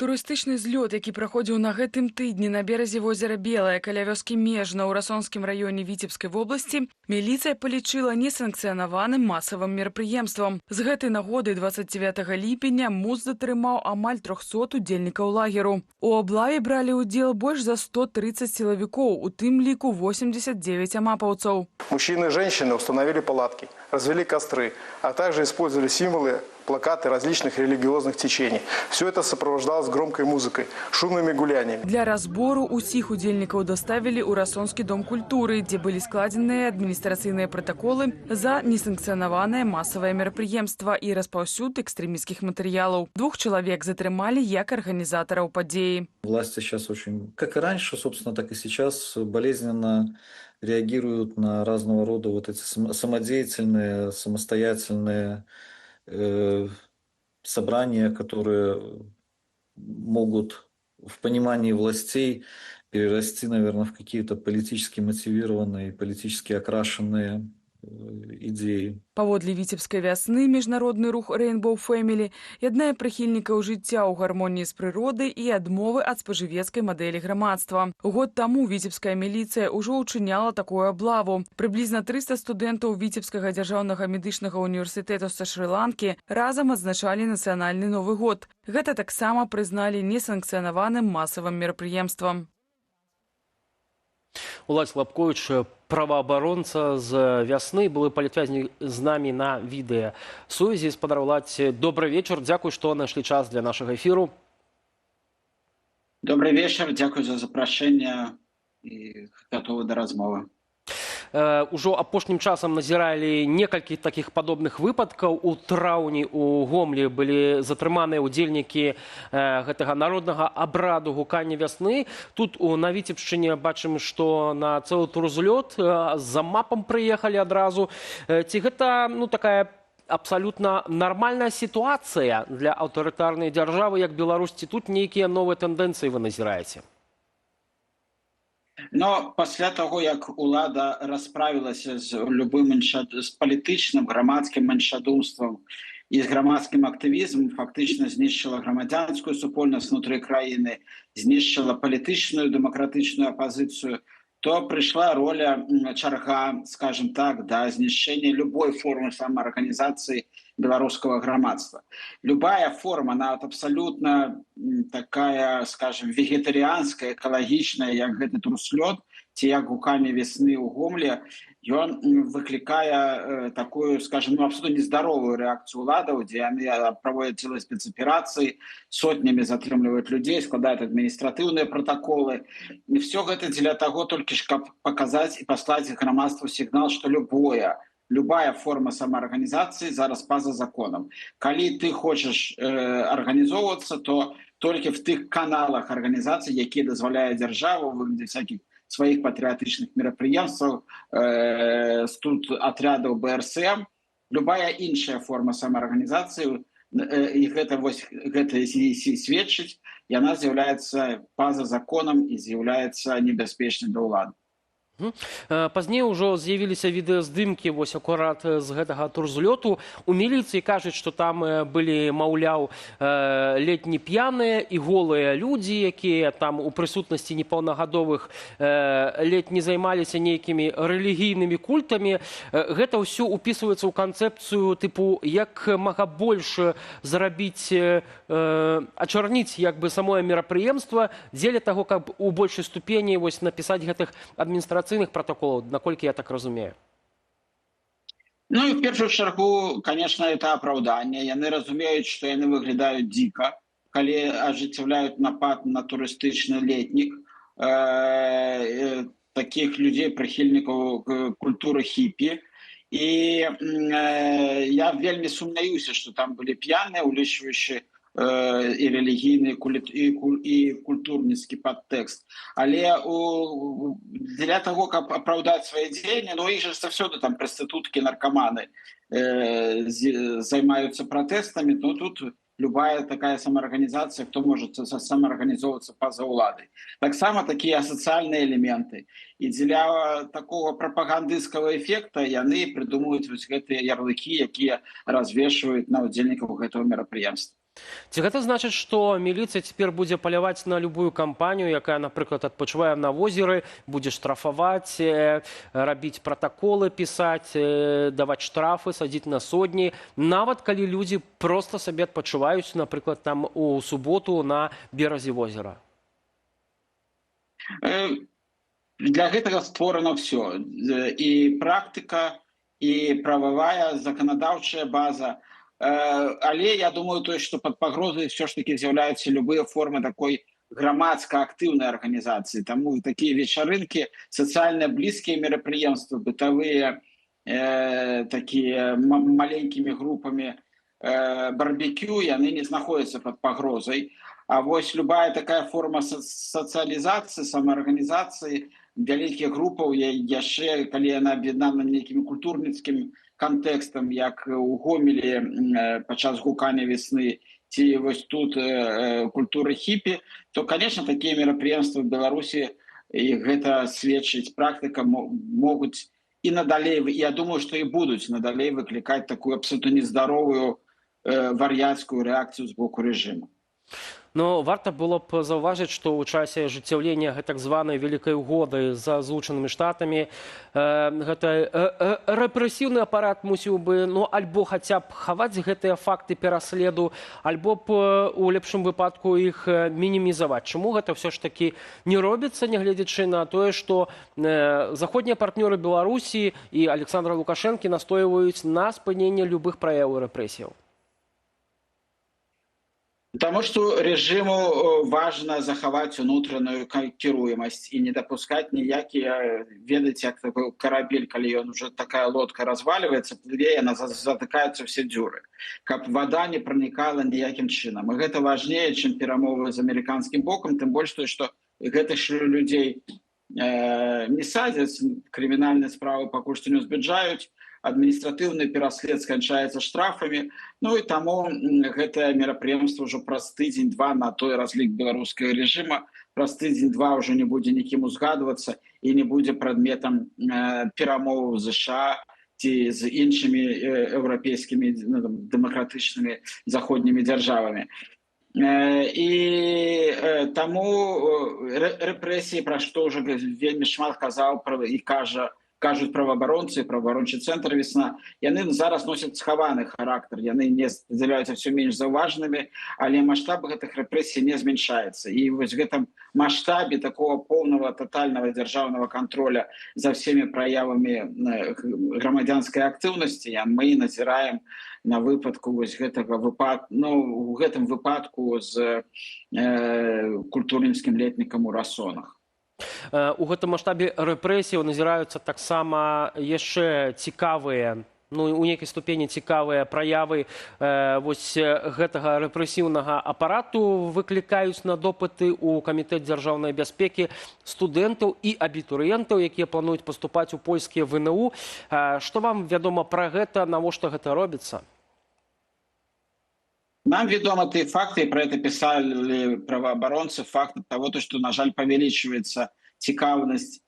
Турыстычны злёт, які праходзіў на гэтым тыдні на беразе возера Белае каля вёскі Межна ў Расонскім раёне Віцебскай вобласці, міліцыя палічыла несанкцыянаваным масавым мерапрыемствам. З гэтай нагоды 29 ліпеня МУС затрымаў амаль 300 удзельнікаў лагеру. У аблаве бралі ўдзел больш за 130 сілавікоў, у тым ліку 89 амапаўцаў. Мужчины и женщины установили палатки, развели костры, а также использовали символы, плакаты различных религиозных течений. Все это сопровождалось громкой музыкой, шумными гуляниями. Для разбору усіх удзельнікаў даставілі ў Расонскі дом культуры, дзе былі складзеныя адміністрацыйныя пратаколы за несанкцыянаванае масавае мерапрыемства і распаўсюд экстрэмісцкіх матэрыялаў. Двух чалавек затрымалі як арганізатараў падзеі. Власти сейчас очень, как и раньше, собственно, так и сейчас, болезненно реагируют на разного рода вот эти самодеятельные, самостоятельные собрания, которые могут в понимании властей перерасти, наверное, в какие-то политически мотивированные, политически окрашенные идеи. Паводле «Віцебскай вясны», міжнародны рух Rainbow Family яднае прыхільнікаў жыцця ў гармоніі з прыродай і адмовы ад спажывецкай мадэлі грамадства. Год таму віцебская міліцыя ўжо ўчыняла такую аблаву. Прыблізна 300 студэнтаў Віцебскага дзяржаўнага медычнага універсітэту са Шры-Ланкі разам адзначалі нацыянальны Новы год. Гэта таксама прызналі несанкцыянаваным масавым мерапрыемствам. Уладзь Лабковіч, праваабаронца з «Вясны», былы палітвязень, з намі на відэасувязі. Спадар Уладзь, добры вечар, дзякуй, што знайшлі час для нашага эфіру. Добры вечар, дзякуй за запрашэнне і гатовы да размовы. Ужо апошнім часам назіралі некалькі такіх падобных выпадкаў. У траўні у Гомлі былі затрыманыя ўдзельнікі гэтага народнага абраду «Гуканне вясны». Тут на Віцебшчыне бачым, што на цэлы турзлёт з амапам прыехалі адразу. Ці гэта, ну, такая абсалютна нармальная сітуацыя для аўтарытарнай дзяржавы, як Беларусь, ці тут нейкія новыя тэндэнцыі вы назіраеце? Но пасля таго, як улада расправілася з любым з палітычным, грамадскім іншадумствам і з грамадскім актывізмам, фактычна знішчыла грамадзянскую супольнасць унутры краіны, знішчыла палітычную дэмакратычную апазіцыю, то прыйшла чарга, скажем так, да знішчэння любой формы самаарганізацыі беларускага грамадства. Любая форма, нават абсалютна такая, скажем, вегетарыянская, экалагічная, як гэты турслёт ці як «Гуканне вясны» ў Гомле, ён выклікае такую, скажем, ну, абсолютно нездаровую рэакцыю уладаў, дзе яны праводзяць цэлыя спецаперацыі, сотнямі затрымліваюць людзей, складаюць адміністратыўныя пратаколы. І все гэта дзеля таго толькі ж, каб паказаць і паслаць грамадству сігнал, што любая форма самаарганізацыі зараз па-за законам. Калі ты хочаш арганізоўвацца, то толькі в тых каналах арганізацый, якія дазваляе дзяржава ў выглядзе всяких сваіх патрыятычных мерапрыемстваў, тут атрядаў БРСМ. Любая іншая форма самаарганізацыі, і гэта вось гэта сведчыць, яна з'яўляецца па-за законам і з'яўляецца небяспечнай для ўлады. Пазней ужо з'явіліся відэаздымкі вось акурат з гэтага турзлёту. У міліцыі кажуць, што там былі, маўляў, ледзь не п'яныя і голыя людзі, якія там у прысутнасці непаўнагадовых ледзь не займаліся нейкімі рэлігійнымі культамі. Гэта ўсё ўпісваецца ў канцэпцыю тыпу як мага больш зрабіць, ачарніць як бы самое мерапрыемства дзеля таго, каб у большай ступені вось напісаць гэтых адміністрацыйных пратаколаў, наколькі я так разумею. Ну і в першую чаргу, конечно, это апраўданне. Яны разумеюць, што яны выглядаюць дзіка, калі ажыццяўляюць напад на турыстычны летнік такіх людзей, прыхільнікаў культуры хіпі. І я вельмі сумняюся, што там былі п'яныя, улічваючы і рэлігійны і культурніцкі падтэкст. Але для таго, каб апраўдаць свае дзеянні, ну, іх жа заўсёды там прастытуткі, наркаманы займаюцца пратэстамі, то тут любая такая самаарганізацыя, хто можа самаарганізоўвацца па-за ўладай. Таксама такія асацыяльныя элементы. І дзеля такога прапагандысцкага эфекта яны прыдумваюць вось гэтыя ярлыкі, якія развешваюць на ўдзельнікаў гэтага мерапрыемства. Ці гэта значыць, што міліцыя цяпер будзе паляваць на любую кампанію, якая, напрыклад, адпачывае на возеры, будзе штрафаваць, рабіць пратаколы, пісаць, даваць штрафы, садзіць на сотні, нават калі людзі проста сабе адпачываюць, напрыклад, там у суботу на беразе возера? Для гэтага створана ўсё: і практыка, і прававая, заканадаўчая база. Але я думаю, то, что под пагрозай все ж таки з'яўляюцца любыя формы такой грамадска актыўнай арганізацыі. Таму такія вечарынкі, сацыяльна блізкія мерапрыемствы, бытавыя, такія маленькімі групамі барбекю, яны не знаходзяцца под пагрозай. А вось любая такая форма сацыялізацыі, самаарганізацыі вялікіх групаў, яшчэ калі яна аб'яднана нейкім культурніцкім кантэкстам, як у Гомелі падчас гукання «Весны» ці вось тут культуры хіпі, то, конечно, такія мерапрыемствы в Беларусі, і гэта сведчыць практыка, могуць і надалей, я думаю, што і будуць надалей выклікаць такую абсолютно нездаровую, вар'яцкую рэакцыю з боку рэжыма. Но варта было б заўважыць, што ў часе ажыццяўлення так званай вялікай угоды з Злучанымі Штатамі гэта рэпрэсіўны апарат мусіў бы, ну, альбо хаця б хаваць гэтыя факты пераследу, альбо б у лепшым выпадку іх мінімізаваць. Чаму гэта ўсё ж такі не робіцца, нягледзячы на тое, што заходнія партнёры Беларусі і Александра Лукашэнкі настойваюць на спыненне любых праяваў рэпрэсіяў? Таму што рэжыму важна захаваць унутраную кіруемасць і не дапускаць ніякія, ведаеце, як такой карабель, калі ён уже, такая лодка разваливается, плыве, яна, затыкаюцца все дзюры, каб вода не пранікала ніякім чынам. І гэта важнее, чым перамовы з амерыканскім бокам, тым больш той, што гэтых ж людзей не садзяць, крымінальныя справы пакуль што не ўзбуджаюць, адміністратыўны пераслед сканчаецца штрафамі. Ну і таму гэтае мерапрыемства ўжо праз тыдзень-два, на той разлік беларускага рэжыма, праз тыдзень-два ўжо не будзе нікім узгадвацца і не будзе прадметам перамоваў ЗША ці з іншымі еўрапейскімі, ну, там, дэмакратычнымі заходнімі дзяржавамі. І таму рэпрэсіі, пра што ўжо вельмі шмат казаў і кажа, кажуць праваабаронцы, праваабарончы цэнтр «Весна», яны зараз носяць схаваны характар, яны не з'яўляюцца все менш заўважнымі, але маштаб гэтых рэпрэсій не змяншаецца. І вось гэтым маштабе такого поўнага, тотального дзяржаўнага контроля за всеми праявамі грамадзянскай актыўнасці мы назіраем на выпадку вось гэтага выпад ну, у гэтым выпадку з культурніцкім летнікам у Расонах. У гэтым маштабе рэпрэсіяў назіраюцца таксама яшчэ цікавыя, ну, у нейкай ступені цікавыя праявы вось гэтага рэпрэсіўнага апарату: выклікаюць на допыты ў Камітэт дзяржаўнай бяспекі студэнтаў і абітурыентаў, якія плануюць паступаць у польскія ВНУ. Што вам вядома пра гэта, навошта гэта робіцца? Нам вядома тыя факты, про это писали праваабаронцы, факт того, то, что, на жаль, павялічваецца цікаўнасць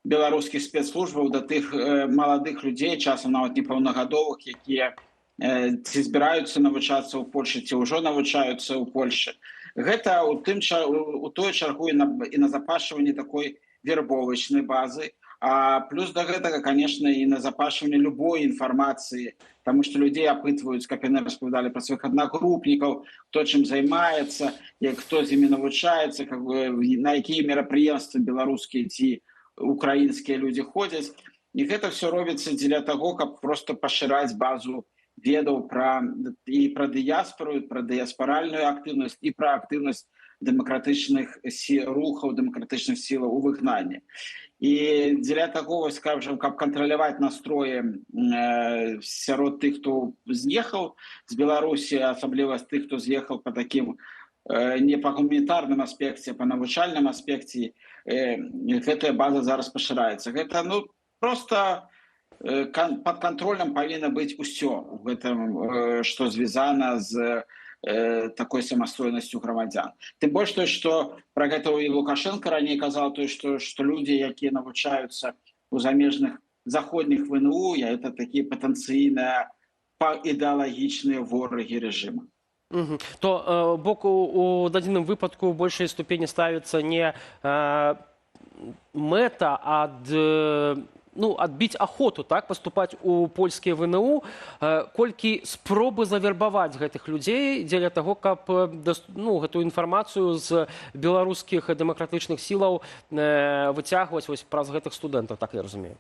беларускіх спецслужбаў да тых маладых людзей, часам нават непаўнагадовых, якія ці збіраюцца навучацца ў Польшы, ці ўжо навучаюцца ў Польшы. Гэта у тым у той чаргу і на запашванне такой вербовачнай базы, а плюс до гэтага, конечно, і на запашванне любой інфармацыі, таму што людзей апытваюць, каб яны распавядалі пра сваіх аднагрупнікаў, хто чым займаецца, як, хто з імі навучаецца, как бы, на якія мерапрыемствы беларускія ці украінскія людзі ходзяць. І гэта все робіцца дзеля таго, каб просто пашыраць базу ведаў пра дыяспору, пра дыяспаральную актыўнасць і пра актыўнасць дэмакратычных рухаў, дэмакратычных сілаў у выгнанні. І дзеля таго вось, скажем, каб кантраляваць настроі сярод тых, хто з'ехаў з Беларусі, асабліва з тых, хто з'ехаў по такім не па гуманітарным аспекце, па навучальным аспекце, гэтая база зараз пашыраецца. Гэта, ну, просто под контролем павінна быць усё у гэтым, што звязана з такой самастойнасцю грамадзян. Тым больш той, што пра гэта і Лукашенко раней казаў, той, што людзі, якія навучаюцца у замежных заходніх ВНУ, я это такія патэнцыйныя ідэалагічныя ворагі рэжыма. То бок у дадзеным выпадку ў большай ступені ставіцца не мэта ад ну, адбіць ахвоту, так, паступаць у польскія ВНУ, колькі спробы завербаваць гэтых людзей дзеля таго, каб ну, гэтую інфармацыю з беларускіх дэмакратычных сілаў выцягваць вось праз гэтых студэнтаў, так я разумею?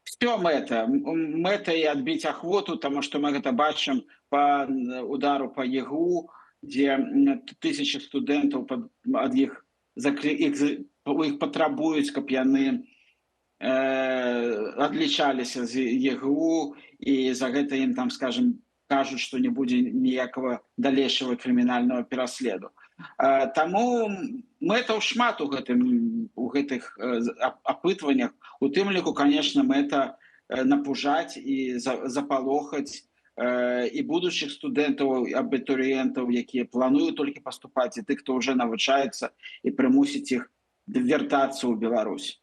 Все мэта. Мэта і адбіць ахвоту, таму што мы гэта бачым по удару по ЕГУ, дзе тысячи студэнтаў ад іх у іх патрабуюць, каб яны адлічаліся з ЕГУ, і за гэта ім там, скажем, кажуць, што не будзе ніякага далейшага крымінального пераследу. Таму мэтаў шмат у гэтых апытваннях, у тым ліку, конечно, мэта напужаць і запалохаць і будучых студэнтаў, абітурыентаў, якія плануюць толькі паступаць, і тых, хто ўжо навучаецца, і прымусіць іх вяртацца ў Беларусь.